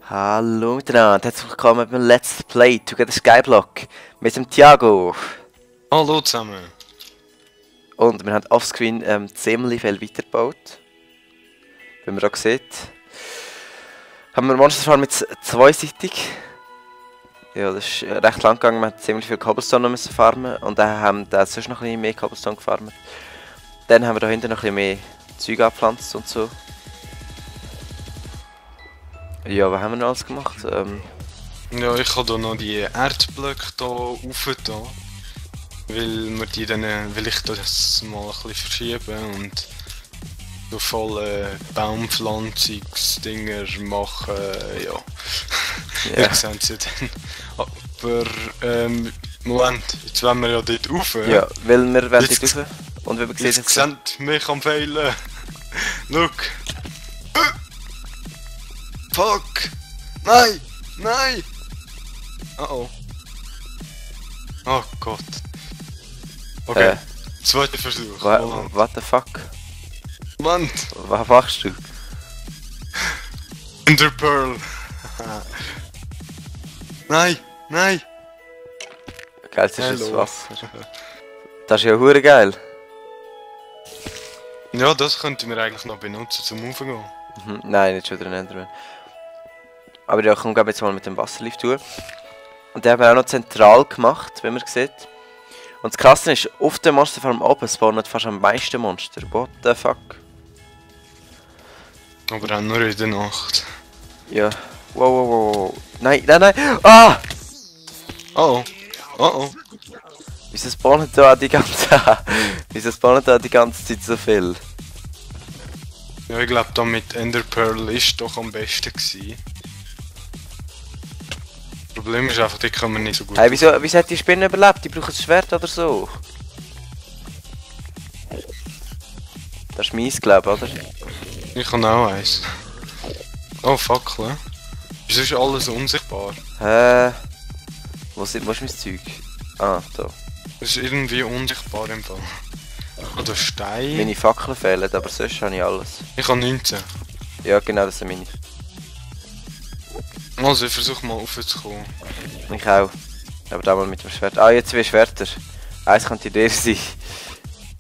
Hallo miteinander, herzlich willkommen beim Let's Play Together Skyblock mit dem Thiago. Hallo zusammen. Und wir haben offscreen ziemlich viel weitergebaut. Wie man auch sieht. Haben wir Monster Farm jetzt zweiseitig. Ja, das ist recht lang gegangen, wir haben ziemlich viel Cobblestone müssen farmen. Und dann haben wir sonst noch ein bisschen mehr Cobblestone gefarmt. Dann haben wir da hinten noch ein bisschen mehr Zeug angepflanzt und so. Ja, was haben wir noch alles gemacht? Ja, ich habe hier noch die Erdblöcke hier rauf da, weil ich das mal ein bisschen verschieben und so voll Baumpflanzungsdinger machen, ja. Ja. Ich sehe sie dann. Aber, Moment, jetzt wollen wir ja dort rauf. Ja, weil wir wollen Jetzt- dort rauf. Und wie man sieht, Jetzt jetzt seht mich am Fehlen. Look. Fuck! Nein! Nein! Oh. Oh Gott. Okay. Zweiter Versuch. Moment. what the fuck? Moment. Was machst du? Ender Pearl. Nein! Nein! Geil, das ist das Hello. Wasser. Das ist ja hure geil. Ja, das könnten wir eigentlich noch benutzen zum Aufgehen. Mhm. Nein, nicht schon wieder ein Enderman. Aber ja, komm, gehen wir jetzt mal mit dem Wasserlift tun. Und den haben wir auch noch zentral gemacht, wie man sieht. Und das Krasse ist, auf der Monsterfarm oben spawnen fast am meisten Monster. What the fuck? Aber auch nur in der Nacht. Ja. Wow, wow, wow, wow. Nein, nein, nein! Ah! Oh oh. Oh oh. Wieso spawnen da die ganze... Wieso spawnen da die ganze Zeit so viel? Ja, ich glaube, da mit Ender Pearl ist doch am besten gewesen. Das Problem ist einfach, die kann man nicht so gut. Hey, wieso hat die Spinne überlebt? Die brauchen ein Schwert oder so. Das ist meins, glaube ich, oder? Ich kann auch eins. Oh fuck, ne? Wieso ist alles unsichtbar? Wo ist mein Zeug? Ah, da. Das ist irgendwie unsichtbar im Fall. Oder Stein. Meine Fackeln fehlen, aber sonst habe ich alles. Ich habe 19. Ja, genau, das sind meine. Also ich versuche mal raufzukommen. Ich auch. Aber da mal mit dem Schwert. Ah, jetzt 2 Schwerter. Eins könnte dir sein.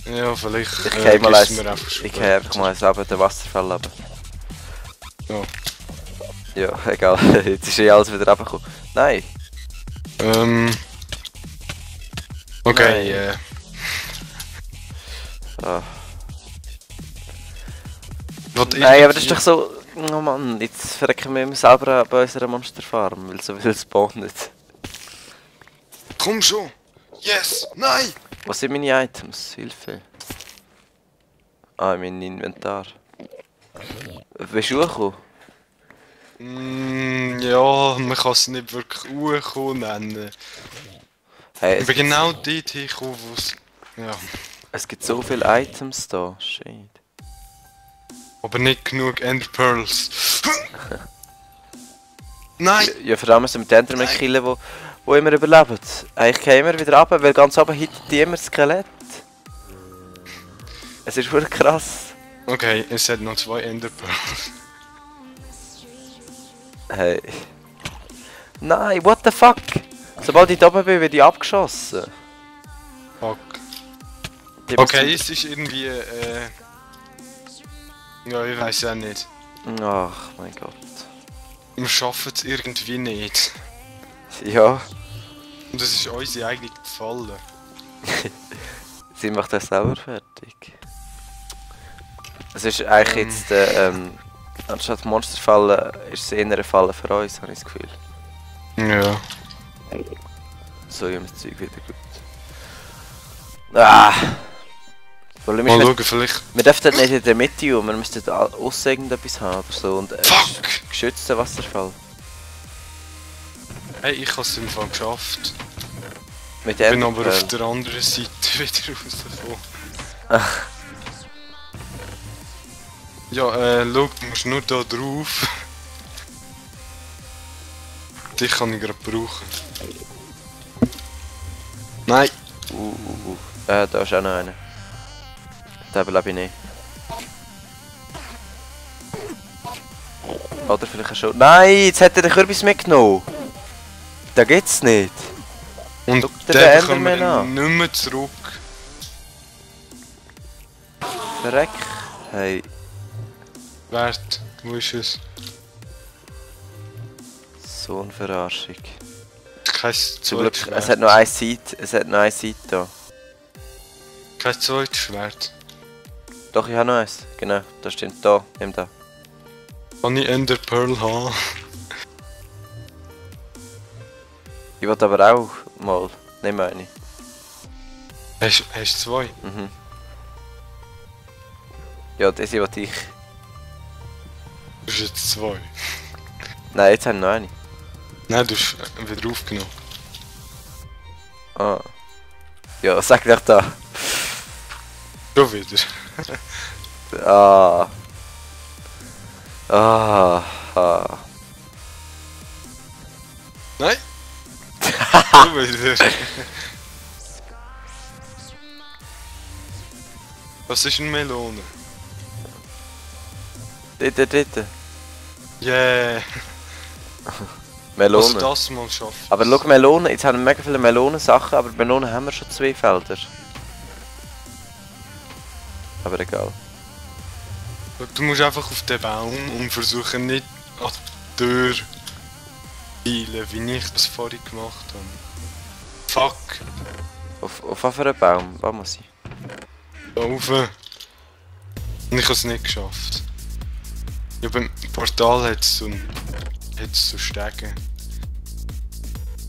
Ja, vielleicht. Ich gehe mal eins. gibst du mir einfach Ich später. gehe einfach mal eins runter, den Wasserfall runter. Ja. Ja, egal. Jetzt ist eh alles wieder runtergekommen. Nein! Okay, Nein. Ah. Nein, aber das ist doch so... Oh Mann, jetzt verrecken wir selber bei unserer Monsterfarm, weil so viel spawnet. Komm schon! Yes! Nein! Was sind meine Items? Hilfe. Ah, mein Inventar. Willst du hochkommen? Ja, man kann es nicht wirklich hochkommen nennen. Hey, Ich bin genau dort hingekommen, wo es... Ja. es gibt so viele Items da. Shit. Aber nicht genug Ender Pearls. Nein! Ja, vor allem müssen wir die Endermen killen, wo immer überleben. Ich gehe immer wieder runter, weil ganz oben hittet die immer das Skelett. Es ist wirklich krass. Okay, es hat noch 2 Ender Pearls. Hey. Nein, what the fuck? Sobald ich da oben bin, werde ich abgeschossen. Fuck. Die Okay, müssen- es ist irgendwie, ja, ich weiß auch nicht. Ach, mein Gott. Wir schaffen es irgendwie nicht. Ja, Und das ist unsere eigene Falle. sie macht das selber fertig. Es ist eigentlich jetzt, anstatt Monsterfallen, ist es eher eine Falle für uns, habe ich das Gefühl. Ja. So, ich habe das Zeug wieder gut. Ah! Das Problem ist, Mal wir, schauen, vielleicht... wir dürfen dort nicht in der Mitte und wir müssten aussen irgendetwas haben oder so. Und Fuck! geschützter Wasserfall. Hey, ich habe es im Fall geschafft. Mit Ich bin aber Enderpearl. auf der anderen Seite wieder rausgekommen. Ach. Ja, schau, du musst nur da drauf. Dich kann ich gerade brauchen. Nein! Da ist auch noch einer. Den überlebe ich nicht. Oder vielleicht schon. Nein, jetzt hat er den Kürbis mitgenommen. Da geht's nicht. Und Schau dir den den bekommen wir Enderman nicht mehr zurück. Verreck. Hey, Wert, wo ist es? so eine Verarschung. Kein Zum Glück, zweites es Schwert. hat noch eine Seite. Es hat noch eine Seite da. Kein zweites Schwert. Doch, ich habe noch eins. Genau, das stimmt da. Nimm da. Kann ich Ender Pearl haben? Ich wollte aber auch mal. Nimm eine. Hast du zwei? Mhm. Ja, diese wollte ich. Du hast jetzt zwei. Nein, jetzt habe ich noch eine. Nein, du hast wieder aufgenommen. Ah. Ja, sag doch da. Schon wieder. Ah. Ah. Ah. Nein! Schon wieder. Was ist eine Melone? Dort. Yeah! Melone. Was das mal schaffen. Aber schau, Melonen, jetzt haben wir mega viele Melonensachen, aber Melonen haben wir schon 2 Felder. Aber egal. Du musst einfach auf den Baum und versuchen nicht an die Tür zu eilen, wie ich das vorhin gemacht habe. Fuck! Auf was für einen Baum? Was muss ich? Da rauf! Und ich habe es nicht geschafft. Ja, beim Portal hat es so Stege.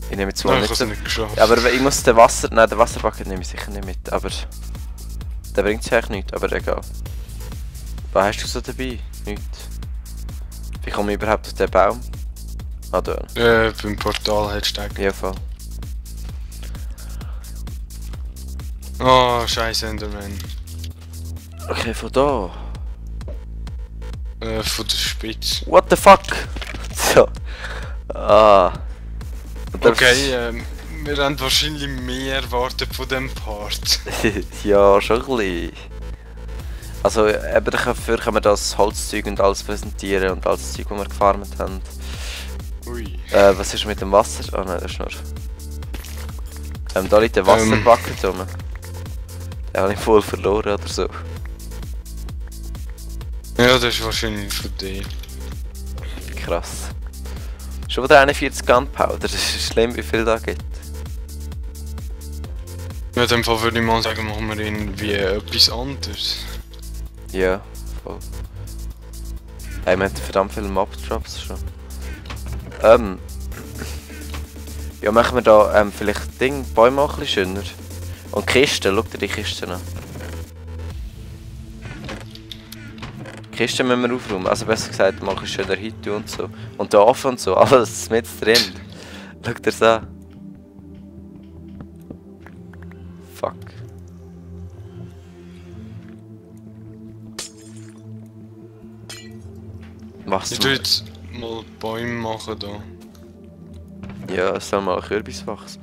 Ich nehme jetzt Nein, mal ich nicht habe es so. nicht geschafft. Aber ich muss den Wasser. Nein, den Wasserbucket nehme ich sicher nicht mit. Aber. Der bringt sich eigentlich nichts, aber egal. Was hast du so dabei? Nichts. Wie komme ich überhaupt auf den Baum? Ah, da. Beim Portal hat es Stege. Ja, voll. Oh, scheiße Enderman. Okay, von da. Von der Spitze. What the fuck? So. Ah. Und dann- Okay, wir haben wahrscheinlich mehr erwartet von dem Part. Ja, schon ein bisschen. Also, eben dafür können wir das Holzzeug und alles präsentieren und alles Zeug, das wir gefarmt haben. Ui. Was ist mit dem Wasser? Ah nein, das ist nur... da liegt der Wasserbucket rum. Den habe ich voll verloren oder so. Ja, das ist wahrscheinlich von dir. Krass. Schon wieder 41 Gunpowder, das ist schlimm, wie viel da gibt. Ja, in dem Fall würde ich mal sagen, machen wir irgendwie etwas anderes. Ja, voll. Hey, wir haben verdammt viele Mob-Drops schon. Ja, machen wir da vielleicht Bäume auch ein bisschen schöner. Und Kisten, schau dir die Kisten an. Kisten müssen wir aufräumen, also besser gesagt, mal ein bisschen schöner Hütte und so. Und da offen und so, alles mit drin. Schau dir das an. Fuck. Was? Ich tue jetzt mal Bäume machen da. Ja, es soll mal ein Kürbis wachsen.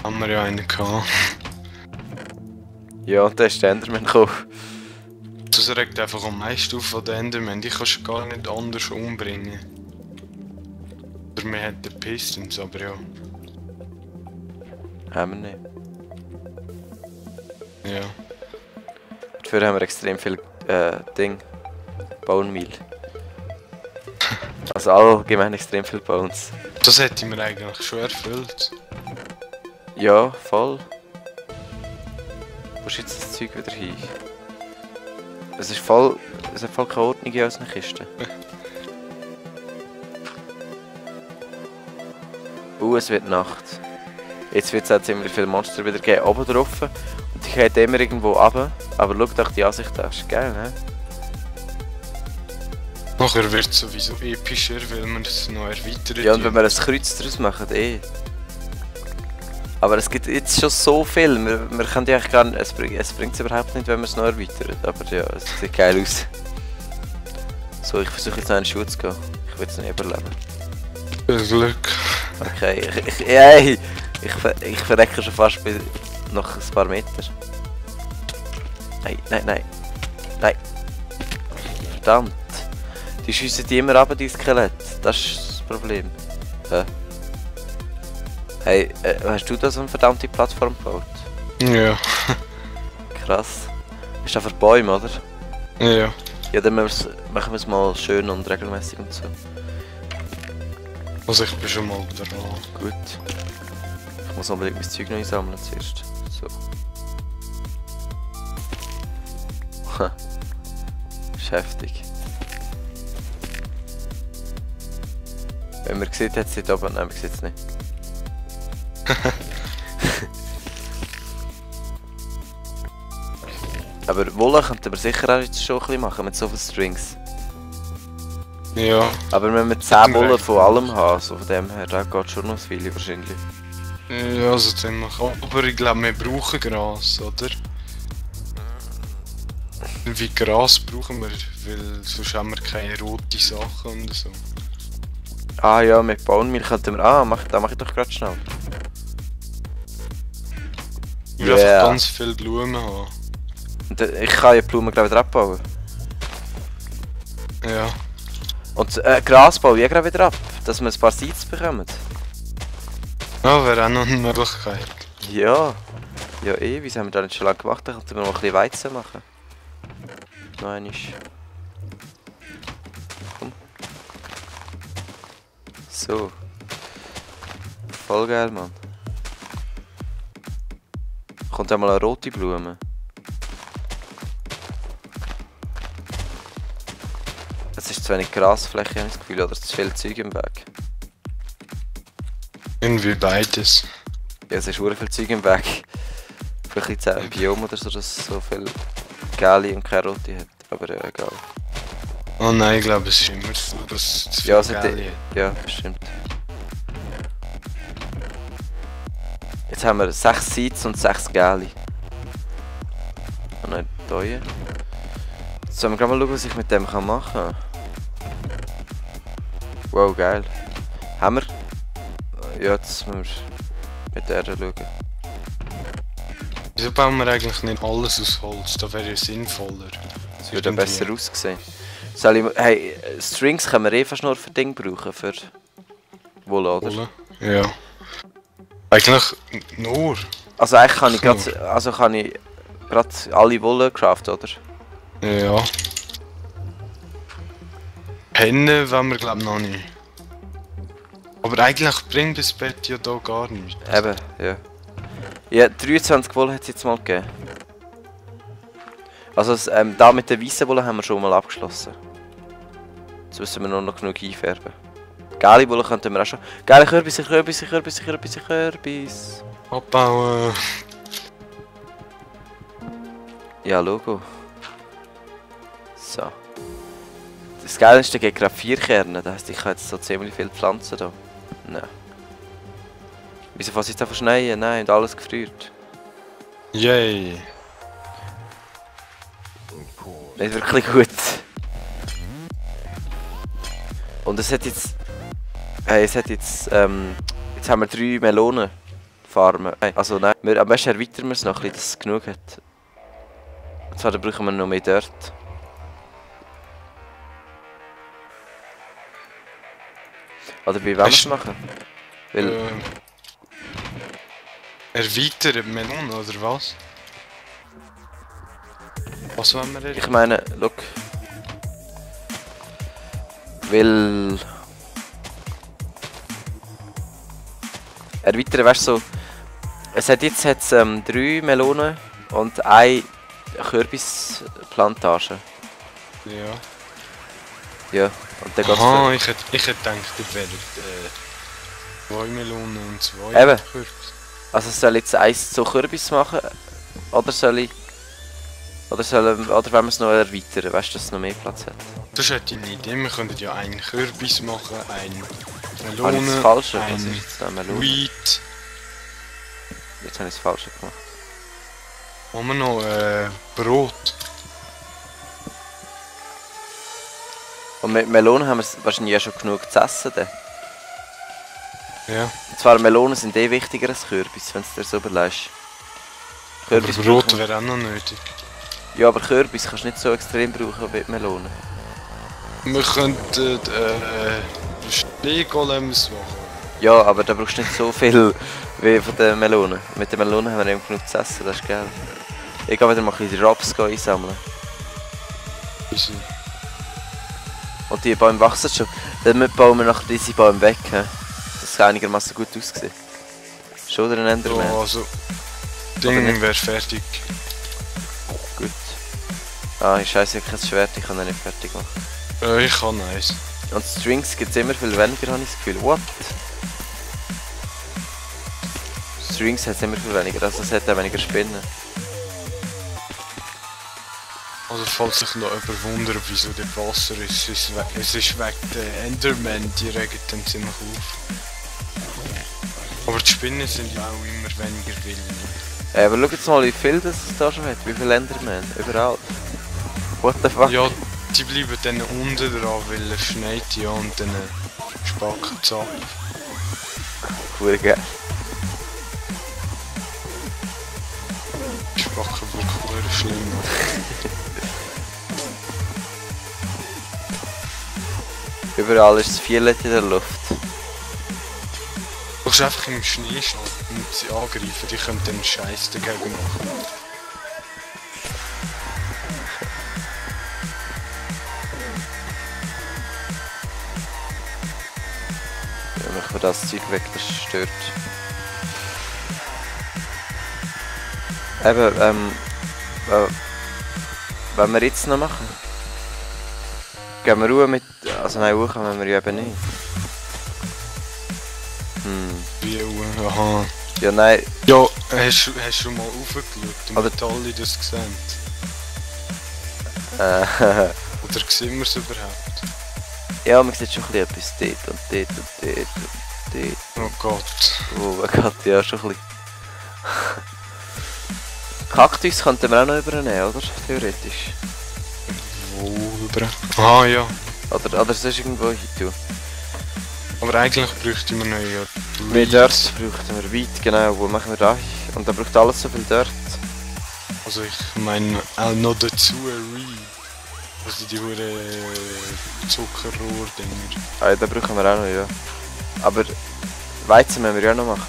Haben wir ja einen gehabt. Ja, und dann ist der Enderman gekommen. Das regt einfach am meisten auf von den Enderman. Die kannst du gar nicht anders umbringen. Oder man hat den Pistons, aber ja. Haben wir nicht. Ja. Dafür haben wir extrem viel Bone Meal. Also allgemein extrem viel Bones. Das hätte mir eigentlich schon erfüllt. Ja, voll. Wo ist jetzt das Zeug wieder hin? Es hat voll keine Ordnung in unseren Kisten. Es wird Nacht. Jetzt wird es auch ziemlich viele Monster wieder geben, oben drauf. Und die gehen immer irgendwo runter. Aber schau doch die Ansicht an, ist geil, ne? Nachher wird es sowieso epischer, weil wir es noch erweitert. Ja, und wenn wir ein Kreuz daraus machen, Aber es gibt jetzt schon so viel, wir können ja eigentlich gar nicht, es bringt es überhaupt nicht, wenn wir es noch erweitern. Aber ja, es sieht geil aus. So, ich versuche jetzt noch in den Schuh zu gehen. Ich will es nicht überleben. Viel Glück. Okay, ich verrecke schon fast bei noch ein paar Meter. Nein. verdammt. Die schiessen die immer ab, die Skelette. Das ist das Problem. Hey, hast du da so eine verdammte Plattform gebaut? Ja. Krass. Ist das für Bäume, oder? Ja. Ja, dann machen wir es mal schön und regelmäßig und so. Also ich bin schon mal dran. Gut. Ich muss unbedingt mein Zeug noch einsammeln zuerst. So. Ist heftig. Wenn man sieht, hat es nicht oben. Nein, man sieht es nicht. Aber Wolle könnten wir sicher auch jetzt schon ein bisschen machen mit so vielen Strings. Ja. Aber wenn wir 10 Wolle von allem haben, so von dem her, da geht schon noch viel wahrscheinlich. Ja, also dann machen. Aber ich glaube, wir brauchen Gras, oder? Wie Gras brauchen wir, weil sonst haben wir keine roten Sachen und so. Ah ja, mit Baummehl könnten wir... Ah, da mach ich doch gerade schnell. Ich will einfach ganz viele Blumen haben. Und, ich kann ja die Blumen gleich wieder abbauen. Ja. Und Gras baue ich gerade wieder ab, dass wir ein paar Seeds bekommen. Ja, wäre auch noch eine Möglichkeit. Ja. Ja wieso haben wir das nicht schon lange gemacht? Dann könnten wir noch ein bisschen Weizen machen. Noch einmal. Komm. So. Voll geil, Mann. Kommt einmal eine rote Blume. Es ist zu wenig Grasfläche, habe ich das Gefühl, oder zu viel Zeug im Weg. Irgendwie beides. Ja, es ist sehr viel Zeug im Weg. Vielleicht ein Biom oder so, das so viel Gelli und keine Rote hat. Aber ja, egal. Oh nein, ich glaube, es ist immer so, dass es Ja, viel es hat Geld ja, bestimmt. Jetzt haben wir 6 Seeds und 6 Gelli. Und noch Teue. Jetzt sollen wir gerade mal schauen, was ich mit dem machen kann. Wow, geil. Haben wir? Ja, jetzt müssen wir mit der schauen. Wieso bauen wir eigentlich nicht alles aus Holz? Das wäre ja sinnvoller. Das würde besser aussehen. Soll ich, hey, Strings können wir fast nur für Ding brauchen, für Wolle, oder? Wolle? Ja. Eigentlich nur. Also eigentlich kann ich gerade alle Wolle craften, oder? Ja. Pennen wollen wir glaube noch nicht. Aber eigentlich bringt das Bett ja da gar nichts. Eben, ja. Ja, 23 Wolle hat es jetzt mal gegeben. Also da mit der weißen Wolle haben wir schon mal abgeschlossen. Jetzt müssen wir nur noch genug einfärben. Gelbe Wolle könnten wir auch schon... Geile Kürbis. Abbauen. Ja, Logo. So. Das Geile ist, da geht gerade 4 Kerne. Das heisst, ich habe jetzt so ziemlich viele Pflanzen da. Nein. Wieso fängt es jetzt einfach schneien? Nein, und alles gefriert. Yay. Nicht wirklich gut. Und es hat jetzt... Hey, jetzt haben wir 3 Melonenfarmen. Also nein, am besten erweitern wir es noch ein bisschen, dass es genug hat. Und zwar brauchen wir noch mehr Dirt. Oder wie wollen wir es machen? Weil... Erweitern Melon oder was? Was wollen wir erweitern? Ich meine, look. Weil... Erweitern, weißt du so... Es hat jetzt 3 Melonen und 1 Kürbisplantage. Ja. Ja, und dann geht's Aha, ich hätte gedacht, das wären 2 Melonen und 2 Eben. Kürbis. Also soll ich jetzt 1 so Kürbis machen? Oder soll ich... Oder wenn wir es noch erweitern, weißt du, dass es noch mehr Platz hat? Das hätte ich eine Idee, wir könnten ja einen Kürbis machen, eine Habe ich das Melone, Falsche? Was ein ist jetzt da Melone? Wheat. Jetzt habe ich das Falsche gemacht. Haben wir noch Brot? Und mit Melonen haben wir wahrscheinlich ja schon genug zu essen. Dann. Ja. Und zwar Melonen sind wichtiger als Kürbis, wenn du dir so überlegst. Aber Brot wäre auch noch nötig. Ja, aber Kürbis kannst du nicht so extrem brauchen wie Melonen. Wir könnten Schneegolems machen. Ja, aber da brauchst du nicht so viel wie von den Melonen. Mit den Melonen haben wir eben genug zu essen, das ist geil. Ich gehe wieder mal ein bisschen Robs einsammeln. Wieso? Und die Bäume wachsen schon. Damit bauen wir nachher diese Bäume weg. He? Das ist einigermaßen gut ausgesehen. Schon oder ein Enderman? Ja, also. Oder Ding nicht? wäre fertig. Gut. Ah, ich scheiße, ich habe kein Schwert, ich kann ihn nicht fertig machen. Ich kann eins. Und Strings gibt es immer viel weniger, habe ich das Gefühl. What? Strings hat es immer viel weniger, also es hat auch weniger Spinnen. Also falls sich noch jemand wundert, wieso der Wasser ist, es ist wegen der Enderman, die regen dann ziemlich auf. Aber die Spinnen sind ja auch immer weniger wild. Aber schau jetzt mal, wie viel das es da schon hat. Wie viele Endermen? Überall. What the fuck? Ja, die bleiben dann unten dran, weil es schneit ja und dann spacken es ab. Cool, geil. Die spacken wirklich schlimm. Überall ist das Violett in der Luft. Du musst einfach im Schnee stehen und sie angreifen, die können dann Scheiß dagegen machen. Ja, machen wir das Zeug weg, das stört. Eben, was wir jetzt noch machen? Gehen wir Ruhe mit... Also nein, Ruhe können wir ja eben nicht. Wie, aha. Ja, nein. Ja, hast du schon mal raufgeschaut und Aber- wie alle das gesehen? Oder sehen wir es überhaupt? Ja, man sieht schon ein bisschen etwas dort und dort und dort und dort. Oh Gott. Oh mein Gott, ja, schon ein bisschen. Kaktus könnten wir auch noch übernehmen, oder? Theoretisch. Wo über? Ah ja. Oder sonst irgendwo hin tun. Aber eigentlich bräuchten wir noch ja Mehr Dirt bräuchten wir weit, genau. Wo machen wir das? Und dann braucht alles so viel Dirt. Also ich meine auch noch dazu Re. Also die hure Zuckerrohr-Dinger. Ah, den brauchen wir auch noch, ja. Aber Weizen müssen wir ja noch machen.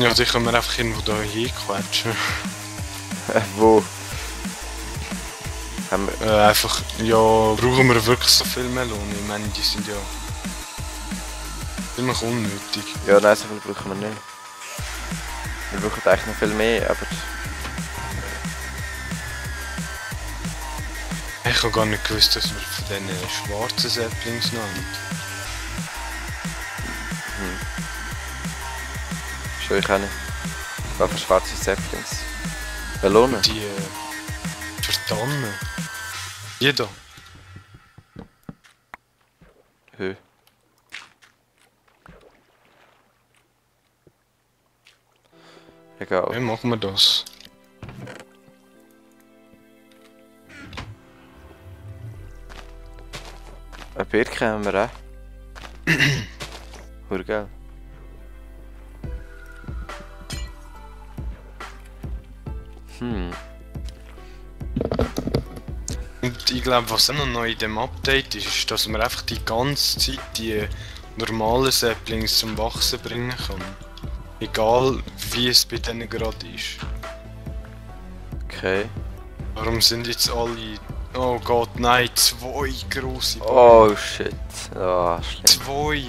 Ja, die können wir einfach irgendwo da hinquetschen. Wo? Haben wir... Einfach, ja, brauchen wir wirklich so viel Melonen? Ich meine, die sind ja ziemlich unnötig. Ja, nein, so viel brauchen wir nicht. Wir brauchen eigentlich noch viel mehr, aber... Ich habe gar nicht gewusst, dass wir von diesen schwarzen Saplings noch haben. Schon ich auch nicht. Was für schwarze Saplings? Melonen? Die Verdannen. Die da. Hö. Egal. Wie machen wir das? Eine Birke haben wir auch. Urgeil. Und ich glaube, was auch noch neu in dem Update ist, ist, dass man einfach die ganze Zeit die normalen Saplings zum Wachsen bringen kann. Egal wie es bei denen gerade ist. Okay. Warum sind jetzt alle... Oh Gott, nein, 2 grosse Bäume. Oh shit. Oh, schlimm. 2!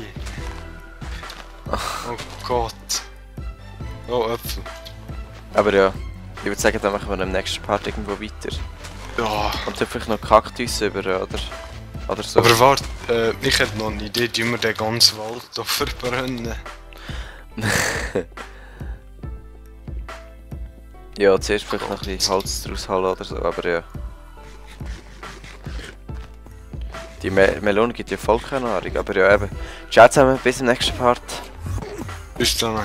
Oh Gott. Oh, Äpfel. Aber ja, ich würde sagen, dann machen wir am nächsten Part irgendwo weiter. Ja. Und dann vielleicht noch Kaktus über, oder so. Aber warte, ich hätte noch eine Idee, tun wir den ganzen Wald hier verbrennen. Ja, zuerst vielleicht noch ein bisschen Holz draus holen oder so, aber ja. Die Melone gibt ja voll keine Nahrung, aber ja eben. Ciao zusammen, bis im nächsten Part. Bis dann.